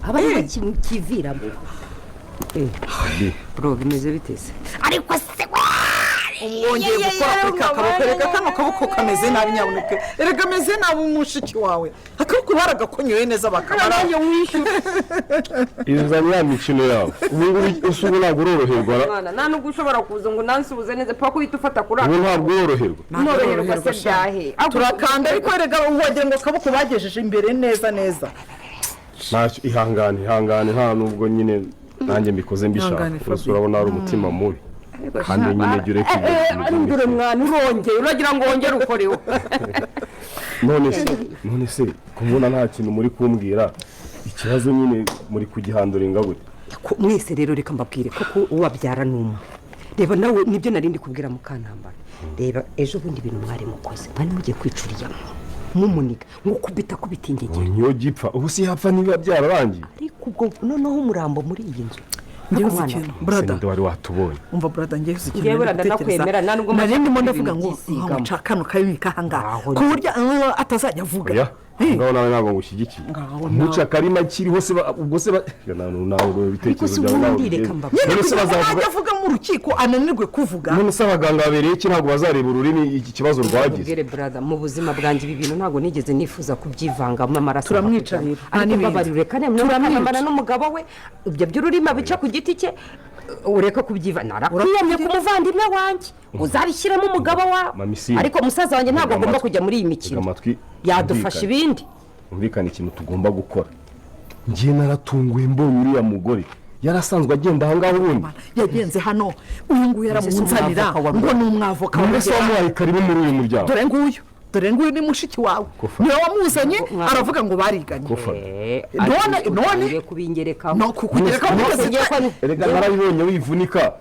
Aba ariwe kiviramo. Bro, bimeze biteze? Ariko se? Wongeye gukora kuri ka kaboko. Reka, kano kaboko kameze nabi. Nyabuneka, erega ameze nabi umushiki wawe. Akaboko baragakonyoye neza bakabara. Nanjye wishyura. Izanye ya mikino yawe ubu ngubu. Ese ubu ntabwo uroroherwa ra? Mwana, nta nubwo ushobora kuza ngo unansuhuze neza, paka uhita ufata kuri Ubu aka. ntabwo uroroherwa? Noroherwa se byahe? Turakanda, ariko erega wagira ngo akaboko bagejeje imbere neza neza. Ntacyo, ihangane, ihangane. Nta nubwo nyine nanjye mbikoze mbishaka. Ihangane, Gusa Fabi. urabona hari umutima mubi, kandi nyine jya ureka ibyo bintu Ndure. by'imikino. Mwana, urongeye uragira ngo wongere ukoreho. None se kubona nta kintu muri kumbwira, ikibazo nyine muri kugihanduringa gute? Mwese rero, reka mbabwire koko, uwabyara ni umwe. Reba nawe, nibyo nari ndi kubwira Mukantambara. Reba ejo bundi ibintu mwari mukoze, mwari mugiye kwicuriya mumuniga ngo kubita kubita ingegera. Niyo gipfa, ubu si yapfa, niba byararangiye. Ariko ubwo noneho umurambo muri iyi nzu. Ngewe Ariko uzi mwana, ikintu, Se brother? ninde wari watubonye? Umva brother, ngewe uzi ikintu Ngewe nari brother, gutekereza? ndakwemera, nta nubwo Nari mbasha ndimo kugira ndavuga ibintu ngo byisigamo. nca kano karimi kahangaha Aho. ku buryo atazajya avuga. Oya, ngaho nawe ntabwo ngushyigikiye. Ngaho. Muca akarima kiriho se ubwo se nawe ibitekerezo Se byawe nawe ubundi bigeze. reka mbabwire. None se bazavuga? Ajya avuga mu rukiko ananirwe kuvuga. None se abaganga babereye iki? Ntabwo bazareba ururimi iki kibazo rwagize? Ubwire brother, mu buzima bwanjye ibi bintu ntabwo nigeze nifuza kubyivangamo amaraso. Turamwica rero, nta Ariko n'ibindi. mbabarira, reka nemwe n'umugabo we, ibyo by'ururimi abica ku giti cye, ureke kubyiva. Narakwiyamye ku muvandimwe wanjye, uzabishyiremo umugabo wawe. Mama Isimbi. Ariko musaza wanjye ntabwo Tega agomba amatwi. kujya muri iyi Tega mikino. amatwi. Yadufasha Humvikane. ibindi. Humvikane, ikintu tugomba gukora, ngiye naratunguye mbonye uriya mugore yari asanzwe agenda ahangaha ubundi. Yagenze hano, uyu nguyu yaramunzanira Umwavoka wa ngo ni umwavoka wa None se Rugera. wamuhaye karibu muri uyu muryango? Dore nguyu, dore nguyu ni mushiki wawe. Kofa. Niwe wamuzanye. Mwa- Aravuga ngo bariganye. Kofa. None- Kubingerekaho. No kukugereka. Erega narabibonye wivunika,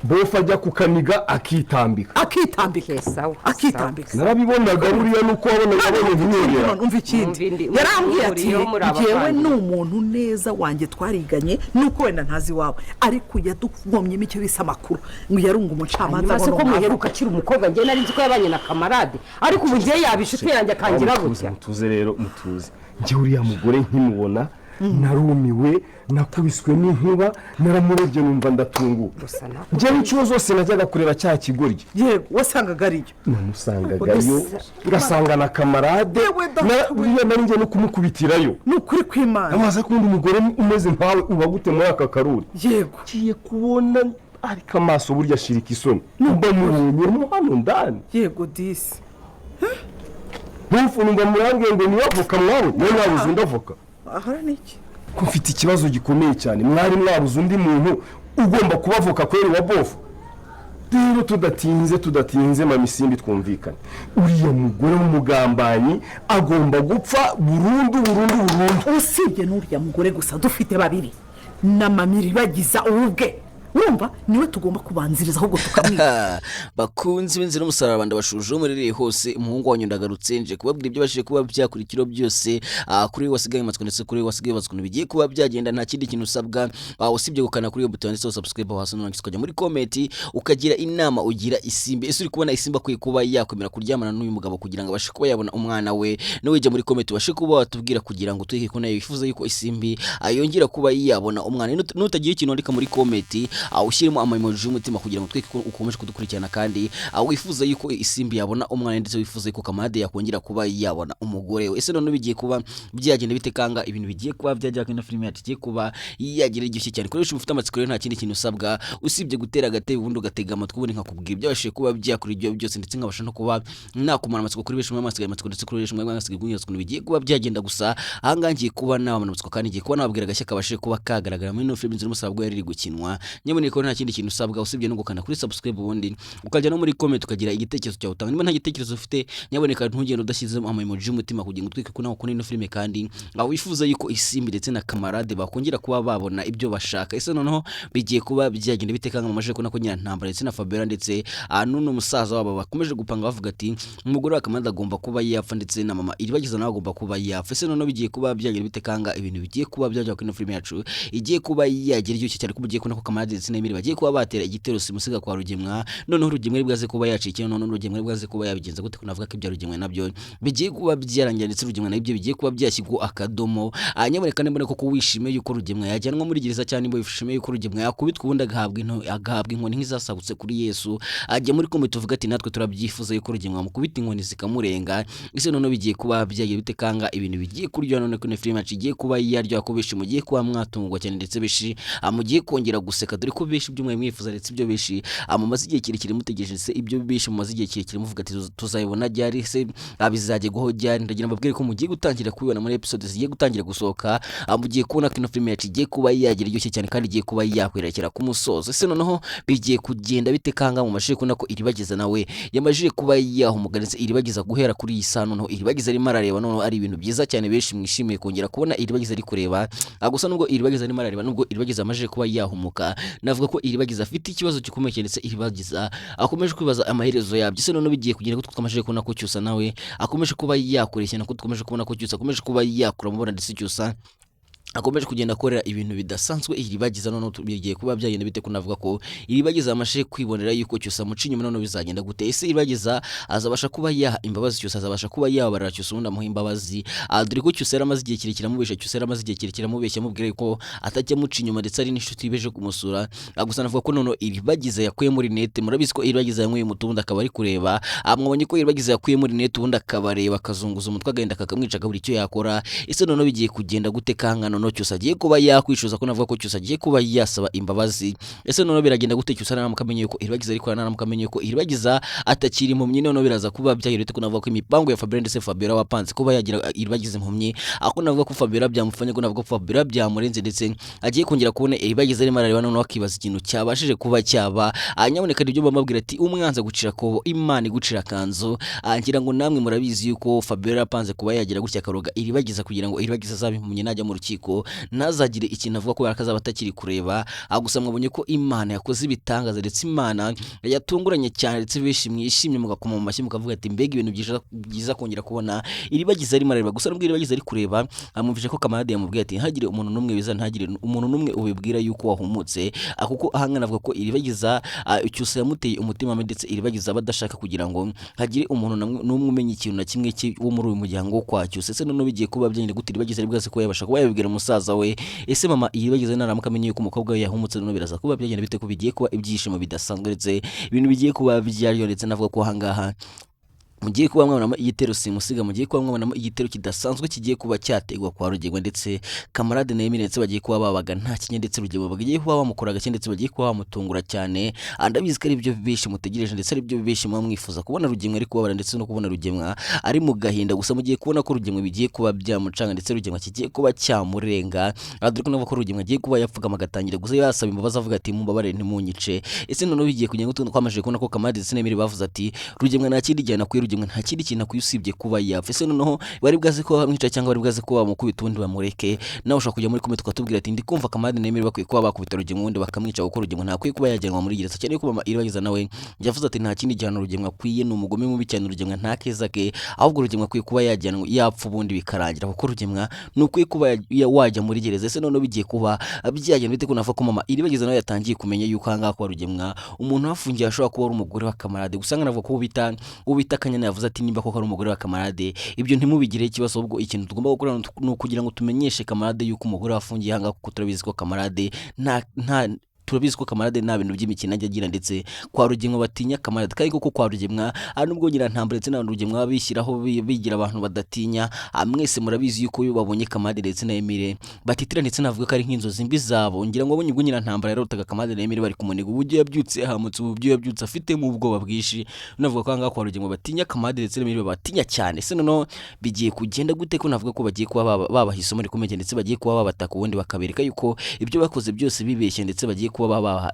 bofu ajya kukaniga akitambika. Akitambika. Sawa. Akitambika. Narabibonaga buriya, nuko wabona yabonye ntiyongera. None umva ikindi. Umva indi- Yarambwiye ati uriyo muri ngewe abavandimwe. ni umuntu neza wanjye, twariganye, nuko wenda ntazi iwawe, ariko yaduvomyemo icyo bise amakuru ngo yarunga umucamanza. Hanyuma se ngo ko ni umwavoka. muheruka akiri umukobwa, njye nari nzi ko yabanye na kamarade, ariko ubu ngewe yaba inshuti yanjye akangira Mutuze, gutya. Mutuze rero, mutuze. Njye uriya mugore nkimubona narumiwe, nakubiswe n'inkuba, naramurebye numva ndatunguwe. Gusa nako- Njyewe inshuro zose najyaga kureba cya kigoryi, Yego, wasangaga ariyo. namusangagayo, Gusa- ngasanga na kamarade. Yewe data we. Buriya nari njye no kumukubitirayo. Ni ukuri kw'Imana. Amaze kubona umugore umeze nkawe uba gute muri aka karuri? Ngiye kubona, ariko amaso burya ashirika isoni, mba mubonyemo hano ndani. Yego disi. Ntufu, numva murambwiye ngo niyo avoka mwawe, niyo mwabuze undi avoka. Ahora ni iki? Ko mfite ikibazo gikomeye cyane, mwari mwabuze undi muntu ugomba kuba avoka kweri wa bofu? Rero tudatinze, tudatinze, mama Isimbi, twumvikane, uriya mugore w'umugambanyi agomba gupfa burundu, burundu, burundu. Usibye n'uriya mugore gusa, dufite babiri na mamiri bagiza ubwe. Urumva niwe tugomba kubanziriza, ahubwo tukamwica. Bakunzi b'inzira y'umusaraba, ndabashuje murereye hose. Umuhungu wanyu ndagarutse, nje kubabwira ibyo bashije kuba byakurikiraho byose. Kuri we wasigaye amatsiko ndetse kuri we wasigaye wibaza ukuntu bigiye kuba byagenda, nta kindi kintu usabwa usibye gukanda kuri iyo buto yanditseho subscribe hasi, nurangiza ukajya muri comment ukagira inama ugira Isimbi. Ese uri kubona Isimbi akwiye kuba yakwemera kuryamana n'uyu mugabo kugira ngo abashe kuba yabona umwana we? N'ujya muri comment ubashe kuba watubwira kugira ngo tuhe ko nawe wifuza yuko Isimbi yongera kuba yabona umwana. Nutagira ikintu wandika muri comment, ushyiremo ama emoji y'umutima kugira ngo tweke ko ukomeje kudukurikirana kandi wifuza yuko Isimbi yabona umwana, ndetse wifuza yuko Kamade yakongera kuba yabona umugore we. Ese none bigiye kuba byagenda bite? Kanga ibintu bigiye kuba byajya kuri filime yacu igiye kuba yagira iryoshye cyane. Koresha ufite amatsiko rero, nta kindi kintu usabwa usibye gutera agatebe, ubundi ugatega amatwi, ubundi nkakubwira ibyabashije kuba byakora ibyo byose, ndetse nkabasha no kuba nakumara amatsiko kuri benshi mwasigaye amatsiko, ndetse kuri benshi mwasigaye gunyuzwa ukuntu bigiye kuba byagenda. Gusa ahangaha ngiye kuba nabamara amatsiko kandi ngiye kuba nababwira agashya kabashije kuba kagaragara muri ino filime Inzira y'Umusaraba ubwo yari iri gukinwa. Nyamuneka nta kindi kintu usabwa usibye no gukanda kuri subscribe, ubundi ukajya no muri comment ukagira igitekerezo cyawe utanga. Niba nta gitekerezo ufite, nyaboneka ntugende udashyizemo ama emoji y'umutima kugira ngo utwike ko nawe ukunda ino filime kandi aho wifuza yuko Isimbi ndetse na Kamarade bakongera kuba babona ibyo bashaka. Ese noneho bigiye kuba byagenda bite? Kanga mamaje kubona ko Nyirantambara ndetse na Fabiola ndetse n'uno musaza wabo bakomeje gupanga, bavuga ati umugore wa Kamarade agomba kuba yapfa, ndetse na mama Iribagiza nawe agomba kuba yapfa. Ese noneho bigiye kuba byagenda bite? Kanga ibintu bigiye kuba byajya kuri ino filime yacu igiye kuba yagira iryoshye cyane, ko mugiye kubona ko Kamarade ndetse na Emile bagiye kuba batera igitero simusiga kwa Rugemwa. Noneho Rugemwa ari bwaze kuba yacikira, noneho Rugemwa ari bwaze kuba yabigenza gute? Ko navuga ko ibya Rugemwa nabyo bigiye kuba byarangira, ndetse Rugemwa nabyo bigiye kuba byashyirwa akadomo. Nyamuneka niba koko wishimiye yuko Rugemwa yajyanwa muri gereza, cyangwa niba wishimiye yuko Rugemwa yakubitwa ubundi agahabwa inkoni nk'izasagutse kuri Yesu, ajya muri komite uvuga ati natwe turabyifuza yuko Rugemwa bamukubita inkoni zikamurenga. Ese noneho bigiye kuba byagiye bite kanga ibintu bigiye kuryoha? None ko filime yacu igiye kuba yaryoha, ko benshi mugiye kuba mwatungwa cyane, ndetse benshi mugiye kongera guseka, dore ko benshi ibyo mwari mwifuza, ndetse ibyo benshi mumaze igihe kirekire mutegereje, ndetse ibyo benshi mumaze igihe kirekire muvuga ati tuzabibona ryari se, bizagerwaho ryari? Ndagira mbabwire ko mugiye gutangira kubibona muri episode zigiye gutangira gusohoka. Mugiye kubona ko ino filime yacu igiye kuba yagira iryoshye cyane kandi igiye kuba yakwerekera ku musozo. Ese noneho bigiye kugenda bite kanga mu mashuri, kubona ko Iribagiza nawe yamajije kuba yahumuga, ndetse Iribagiza guhera kuri iyi saha noneho Iribagiza arimo arareba, noneho ari ibintu byiza cyane benshi mwishimiye kongera kubona Iribagiza ari kureba. Gusa nubwo Iribagiza arimo arareba, nubwo Iribagiza amajije kuba yahumuka, navuga ko Iribagiza afite ikibazo gikomeye cyane, ndetse Iribagiza akomeje kwibaza amaherezo yabyo. Ese noneho bigiye kugenda gute? Twamajije kubona ko Cyusa nawe akomeje kuba yakoresha, nako dukomeje kubona ko Cyusa akomeje kuba yakura mubona, ndetse Cyusa akomeje kugenda akorera ibintu bidasanzwe Iribagiza. Noneho bigiye kuba byagenda bite? Kunavuga ko Iribagiza amashe kwibonera yuko Cyusa amuca inyuma, noneho bizagenda gute? Ese Iribagiza azabasha kuba yaha imbabazi Cyusa, azabasha kuba yabarara Cyusa ubundi amuha imbabazi? Dore ko Cyusa yaramaze igihe kirekire amubeshya, Cyusa yaramaze igihe kirekire amubeshya, amubwira yuko atajya amuca inyuma, ndetse ari n'inshuti beje kumusura. Gusa navuga ko noneho Iribagiza yakuye muri nete. Murabizi ko Iribagiza yanyweye umuti ubundi akaba ari kureba. Mwabonye ko Iribagiza yakuye muri nete ubundi akabareba, akazunguza umutwe, agenda kakamwica, akabura icyo yakora. Ese noneho bigiye kugenda gute kanga noneho Cyusa agiye kuba yakwicuza, ko navuga ko Cyusa agiye kuba yasaba imbabazi? Ese noneho biragenda gute Cyusa naramuka amenye yuko Iribagiza ariko naramuka amenye yuko Iribagiza atakiri impumyi? Noneho biraza kuba byagira bite? Ko navuga ko imipango ya Fabiola, ndetse Fabiola wapanze kuba yagira Iribagiza impumyi, ako navuga ko Fabiola byamufanye, ko navuga ko Fabiola byamurenze, ndetse agiye kongera kubona Iribagiza arimo arareba, noneho akibaza ikintu cyabashije kuba cyaba. Nyamuneka nibyo bamubwira ati umwanzi agucira kobo, Imana igucira akanzu. Ngira ngo namwe murabizi yuko Fabiola yapanze kuba yagira gutya akaroga Iribagiza kugira ngo Iribagiza azabe impumyi, najya mu rukiko ntazagire ikintu avuga kubera ko azaba atakiri kureba. Gusa mwabonye ko Imana yakoze ibitangaza, ndetse Imana yatunguranye cyane, ndetse benshi mwishimye mugakoma mu mashyi mukavuga ati mbega ibintu byiza kongera kubona Iribagiza arimo arareba. Gusa nubwo Iribagiza ari kureba, amwumvise ko kamarade yamubwiye ati ntihagire umuntu n'umwe biza, ntihagire umuntu n'umwe ubibwira yuko wahumutse. Kuko ahangana avuga ko Iribagiza Cyusa yamuteye umutima mubi, ndetse Iribagiza aba adashaka kugira ngo hagire umuntu n'umwe umenya ikintu na kimwe wo muri uyu muryango wo kwa Cyusa. Ese noneho bigiye kuba byagenda gute? Iribagiza ari bwaze kuba yabasha kuba yabibwira musaza we? Ese mama Iribagiza naramuka amenye yuko umukobwa we yahumutse, noneho biraza kuba byagenda bite? Ko bigiye kuba ibyishimo bidasanzwe, ndetse ibintu bigiye kuba byaryo, ndetse navuga ko ahangaha mugiye kuba mwabonamo igitero simusiga, mugiye kuba mwabonamo igitero kidasanzwe kigiye kuba cyategwa kwa Rugegwa, ndetse kamarade na Emile, ndetse bagiye kuba babaga nta kinya, ndetse Rugegwa bagiye kuba bamukora gake, ndetse bagiye kuba bamutungura cyane. Ndabizi ko ari byo benshi mutegereje, ndetse ari byo benshi muba mwifuza kubona Rugemwa ari kubabara, ndetse no kubona Rugemwa ari mu gahinda. Gusa mugiye kubona ko Rugemwa bigiye kuba byamucanga, ndetse Rugemwa kigiye kuba cyamurenga. Dore ko navuga ko Rugemwa agiye kuba yapfukama agatangira gusa yasaba imbabazi, avuga ati mumbabarire ntimunyice. Ese noneho bigiye kugenda gute? Twamajije kubona ko kamarade ndetse na Emile bavuze ati Rugemwa nta kindi gihano akwiye, Rugemwa nta kindi kintu akwiye usibye kuba yapfa. Ese noneho bari bwaze kuba bamwica, cyangwa bari bwaze kuba bamukubita ubundi bamureke? Nawe ushobora kujya muri comment ukatubwira ati ndi kumva kamarade na Emile bakwiye kuba bakubita Rugemwa ubundi bakamwica, kuko Rugemwa ntakwiye kuba yajyanwa muri gereza cyane. Ko mama Iribagiza nawe yavuze ati nta kindi gihano Rugemwa akwiye, ni umugome mubi cyane, Rugemwa nta keza ke, ahubwo Rugemwa akwiye kuba yajyanwa yapfa ubundi bikarangira, kuko Rugemwa ni ukwiye kuba wajya muri gereza. Ese noneho bigiye kuba byagenda bite? Ko navuga ko mama Iribagiza nawe yatangiye kumenya yuko ahangaha kwa Rugemwa umuntu wafungiye ashobora kuba ari umugore wa kamarade. Gusa nkanavuga ko uwo bita Kanyana yavuze ati nimba koko ari umugore wa kamarade, ibyo ntimubigireho ikibazo, ahubwo ikintu tugomba gukora ni ukugira ngo tumenyeshe kamarade yuko umugore wafungiye ahangaha, kuko turabizi ko kamarade nta nta turabizi ko kamarade nta bintu by'imikino ajya agira, ndetse kwa Rugemwa batinya kamarade. Kandi koko kwa Rugemwa nubwo Nyirantambara ndetse na Rugemwa bishyiraho bigira abantu badatinya, mwese murabizi yuko iyo babonye kamarade ndetse na Emile batitira, ndetse navuga ko ari nk'inzozi mbi zabo. Ngira ngo abonye ubwo Nyirantambara yarotaga kamarade na Emile bari kumuniga, uburyo yabyutse yahamutse, uburyo yabyutse afitemo ubwoba bwinshi. Navuga ko ahangaha kwa Rugemwa batinya kamarade ndetse na Emile, babatinya cyane. Ese noneho bigiye kugenda gute? Ko navuga ko bagiye kuba babaha isomo rikomeye, ndetse bagiye kuba babataka ubundi bakabereka yuko ibyo bakoze byose bibeshye, ndetse bagiye kuba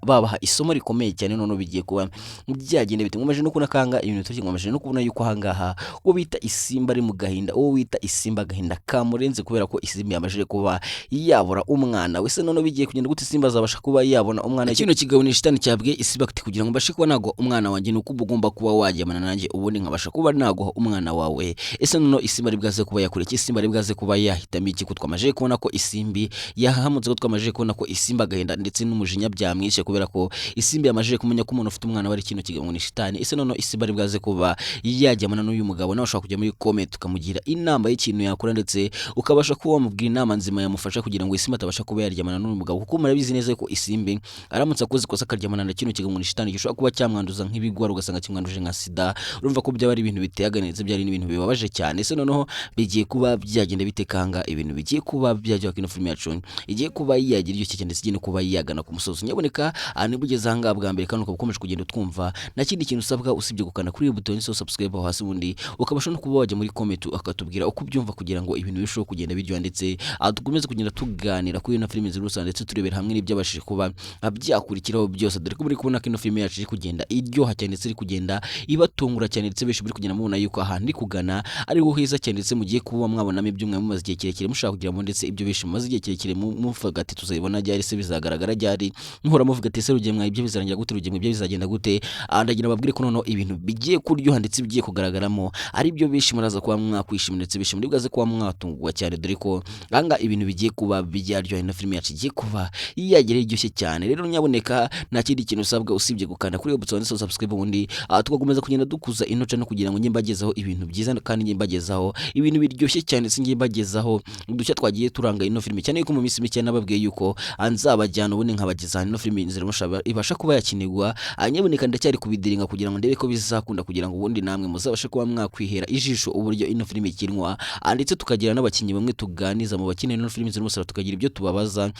babaha isomo rikomeye cyane. Noneho bigiye kuba byagenda bite? Nkomeje no kubona kanga ibintu turi, nkomeje no kubona yuko ahangaha uwo bita Isimba ari mu gahinda, uwo wita Isimba agahinda kamurenze, kubera ko Isimba yamajije kuba yabura umwana we. Se noneho bigiye kugenda gute? Isimba azabasha kuba yabona umwana? Kino kigabo ni shitani cyabwiye Isimba ati kugira ngo mbashe kuba naguha umwana wanjye ni uko uba ugomba kuba wajyamana nanjye, ubundi nkabasha kuba naguha umwana wawe. Ese noneho Isimba ari bwaze kuba yakora iki? Isimba ari bwaze kuba yahitamo iki? Ko twamaje kubona ko Isimbi yahahamutse, ko twamaje kubona ko Isimba agahinda ndetse n'umujinya umujinya byamwishe, kubera ko Isimbi yamajije kumenya ko umuntu ufite umwana we ari kino kigabo ngo ni shitani. Ese noneho Isimbi ari bwaze kuba yajyamana n'uyu mugabo? Nawe ushobora kujya muri comment ukamugira inama y'ikintu yakora, ndetse ukabasha kuba wamubwira inama nzima yamufasha kugira ngo Isimbi atabasha kuba yaryamana n'uyu mugabo, kuko murabizi neza ko Isimbi aramutse akoze ikosa akaryamana na kino kigabo ngo ni shitani, gishobora kuba cyamwanduza nk'ibigwara, ugasanga kimwanduje nka sida. Urumva ko byaba ari ibintu biteye agahinda, ndetse byari n'ibintu bibabaje cyane. Ese noneho bigiye kuba byagenda bitekanga, ibintu bigiye kuba byajya kino filime yacu igiye kuba yagira iryoshye cyane, ndetse igiye no kuba yagana ku musozo. Nyaboneka niba ugeze ahangaha bwa mbere kandi ukaba ukomeje kugenda utwumva, nta kindi kintu usabwa usibye gukanda kuri iyi buto yanditseho subscribe aho hasi, ubundi ukabasha no kuba wajya muri comment akatubwira uko ubyumva, kugira ngo ibintu birusheho kugenda biryoha, ndetse dukomeze kugenda tuganira kuri ino filime rusange, ndetse turebera hamwe n'ibyabashije kuba byakurikiraho byose, dore ko muri kubona ko ino filime yacu iri kugenda iryoha cyane, ndetse iri kugenda ibatungura cyane, ndetse benshi muri kugenda mubona yuko ahantu iri kugana ariho heza cyane, ndetse mugiye kuba mwabonamo ibyo mwe mumaze igihe kirekire mushaka kugira ngo, ndetse ibyo benshi mumaze igihe kirekire muvuga ati tuzabibona ryari se, bizagaragara ryari, muhora muvuga ati ese Rugemwa ibyo bizarangira gute, Rugemwa ibyo bizagenda gute? Ndagira babwire ko noneho ibintu bigiye kuryoha, ndetse bigiye kugaragaramo ari byo benshi muraza kuba mwakwishimira, ndetse benshi muri bwaze kuba mwatungurwa cyane, dore ko ahangaha ibintu bigiye kuba byaryoha, na filime yacu igiye kuba yagera iryoshye cyane. Rero nyaboneka nta kindi kintu usabwa usibye gukanda kuri iyo buto yanditseho subscribe, ubundi tugakomeza kugenda dukuza ino channel kugira ngo njye mbagezaho ibintu byiza, kandi njye mbagezaho ibintu biryoshye cyane, ndetse njye mbagezaho udushya twagiye turanga ino filime cyane, yuko mu minsi mike nababwiye yuko nzabajyana ubundi nkabageza ahantu ino filime inzira ibasha kuba yakinirwa. Nyaboneka ndacyari kubidiringa kugira ngo ndebe ko bizakunda, kugira ngo ubundi namwe muzabashe kuba mwakwihera ijisho uburyo ino filime ikinwa, ndetse tukagira n'abakinnyi bamwe tuganiza mu bakina ino filime inzira y'umusaraba, tukagira ibyo tubabaza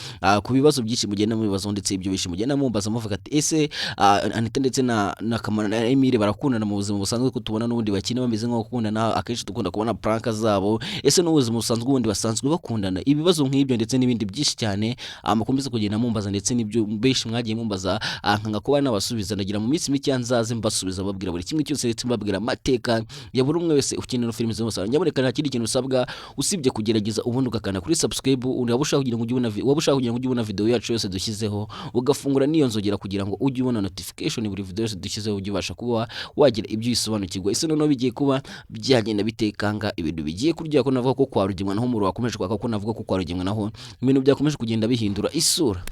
ku bibazo byinshi mugenda mubibazo, ndetse ibyo byinshi mugenda mumbaza muvuga ati ese Anita ndetse na Kamana na Emile barakundana mu buzima busanzwe, ko tubona n'ubundi bakina bameze nk'aho bakundana, akenshi dukunda kubona prank zabo, ese n'ubuzima busanzwe ubundi basanzwe bakundana? Ibibazo nk'ibyo ndetse n'ibindi byinshi cyane mukomeze kugenda mumbaza, ndetse n'ibyo benshi mwagiye mumbaza nkanga kuba nabasubiza, ndagira mu minsi mike nzaze mbasubiza, babwira buri kimwe cyose, ndetse mbabwira amateka ya buri umwe wese ukina ino filime z'umusaraba. Nyaboneka nta kindi kintu usabwa usibye kugerageza ubundi ugakanda kuri subscribe, waba ushaka kugira ngo ujye ubona waba ushaka kugira ngo ujye ubona video yacu yose dushyizeho, ugafungura n'iyo nzogera kugira ngo ujye ubona notification buri video yose dushyizeho, ujye ubasha kuba wagira ibyo uyisobanukirwa. Ese noneho bigiye kuba byagenda bitekanga, ibintu bigiye kurya, ko navuga ko kwa Rugemwa naho umuriro wakomeje kwaka, ko navuga ko kwa Rugemwa naho ibintu byakomeje kugenda bihindura isura.